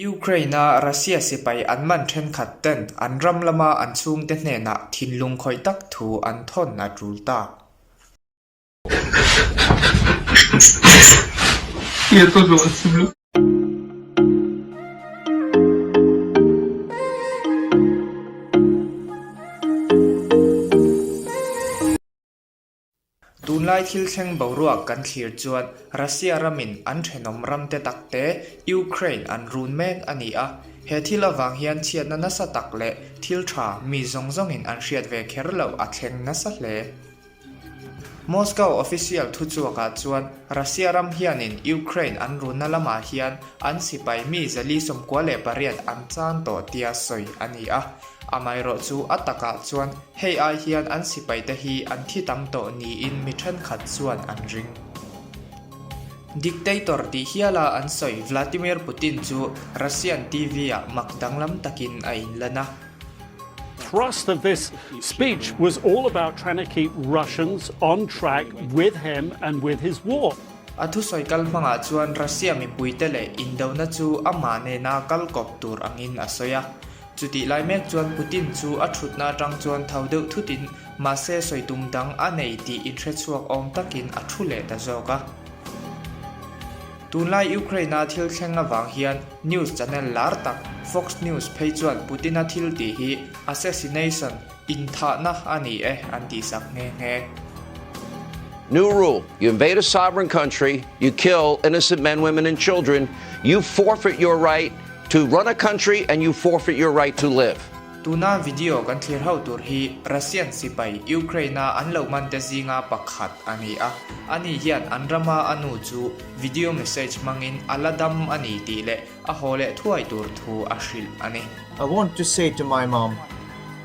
Ukraine-a Russia sipai an man thenkhat ten an ram lama an chhungte hnenah thinlung khawih tak thu an thawn a tul ta. Tunlai thil thleng boruak kan thlir chuan Russia ramin an thenawm ram te tak te Ukraine an run mek a ni a, he thil avang hian chhiatna nasa tak leh thil tha mi zawng zawngin an hriat ve kher loh a thleng nasa hle. Moscow official thuchhuakah chuan Russia ram hianin Ukraine an runna lamah hian an sipai mi 498 an chan tawh tia sawi a ni a. Amaherawh chu a takah chuan hei ai hian an sipaite hi an thi tam tawh niin mi thenkhat chuan an ring. Dictator tih hiala an sawi Vladimir Putin chu Russian TV-ah mak danglam takin a inlan a. Thrust of this speech was all about trying to keep Russians on track with him and with his war. A thusawi kal hmangah chuan Russia mipuite leh indona chu amah nena kal kawp tur angin a sawi a. Chutih lai mek chuan Putin chu a thutna atang chuan tho deuh thutin mahse sawi tum dang a nei tih inhrechhuak awm takin a thu leh ta zawk a. Tunlai Ukraine-a thil thleng avang hian news channel lar tak Fox News phei chuan Putin-a thil tih hi assassination, inthahna, a ni e an tihsak nghe nghe. New rule, you invade a sovereign country, you kill innocent men, women and children, you forfeit your right To run a country and you forfeit your right to live. Tuna video kan thlir ho tur hi Russian sipai Ukraine-a an lo man te zinga pakhat a ni a. Ani hian an rama a nu chu video message hmangin a la dam a ni tih leh a haw leh thuai tur thu a hrilh a ni. I want to say to my mom,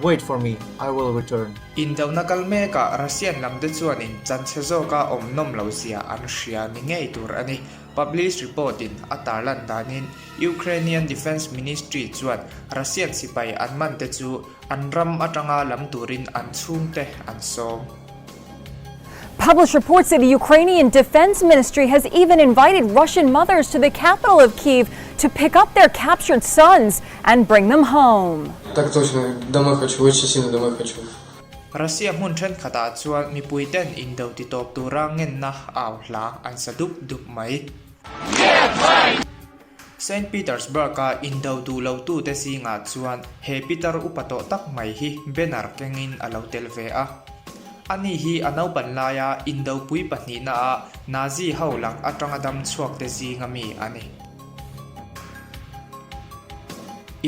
Wait for me, I will return. Indona kal mekah Russian lamte chuanin chanchhe zawka awm nawm lo zia an hria ni ngei tur a ni. Published report in a tarlan danin Ukrainian Defence Ministry chuan Russian sipai an man te chu an ram atanga lam turin an chhungte an sawm. Published reports say the Ukrainian Defense Ministry has even invited Russian mothers to the capital of Kyiv to pick up their captured sons and bring them home. Так точно, домой хочу, очень сильно домой хочу. Russia hmun thenkhatah chuan mipuiten indo titawp tura ngenna au hla an sa dup dup mai. Saint Petersburg-a indo duh lotute zingah chuan he pitar upa tawh tak mai hi banner kengin a lo tel ve a. Ani hi a naupan laia indopui pahnihnaah Nazi ho lak atanga dam chhuakte zinga mi a ni.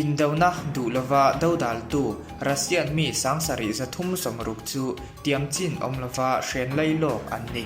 Indona duh lova dodaltu Russian mi 7360 chu tiam chin awm lova hren lai lawk an ni.